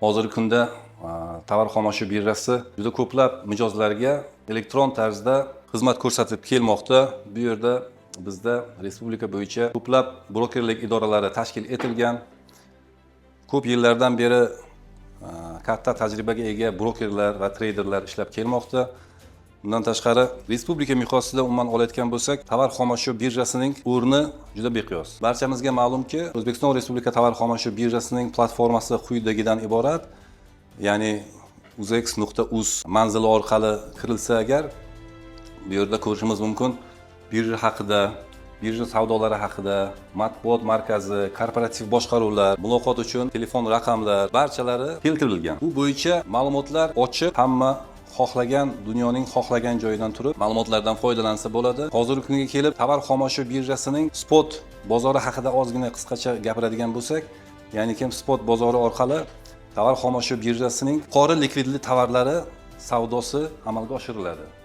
Hozirgi kunda tovar xomashyo birjasi juda ko'plab mijozlarga elektron tarzda xizmat ko'rsatib kelmoqda. Bu yerda bizda respublika bo'yicha ko'plab brokerlik idoralari tashkil etilgan. Ko'p yillardan beri katta tajribaga ega brokerlar va treyderlar ishlab kelmoqda. Bundan tashqari, respublika miqyosida umuman olayotgan bo'lsak, tovar xomashyo birjasining o'rni juda beqiyos. Barchamizga ma'lumki, O'zbekiston Respublika tovar xomashyo birjasining platformasi quyidagidan iborat, ya'ni uzex.uz manzili orqali kirilsa agar, bu yerda ko'rishimiz mumkin birja haqida, birja savdolari haqida, matbuot markazi, korporativ boshqaruvlar, muloqot uchun telefon raqamlar, barchalari keltirilgan. Bu bo'yicha ma'lumotlar ochiq, hamma xohlagan, dunyoning xohlagan joyidan turib ma'lumotlardan foydalansa bo'ladi. Hozirgi kunga kelib tovar xomashyo birjasining spot bozori haqida ozgina qisqacha gapiradigan bo'lsak, ya'ni kim spot bozori orqali tovar xomashyo birjasining yuqori likvidli tovarlari savdosi amalga oshiriladi.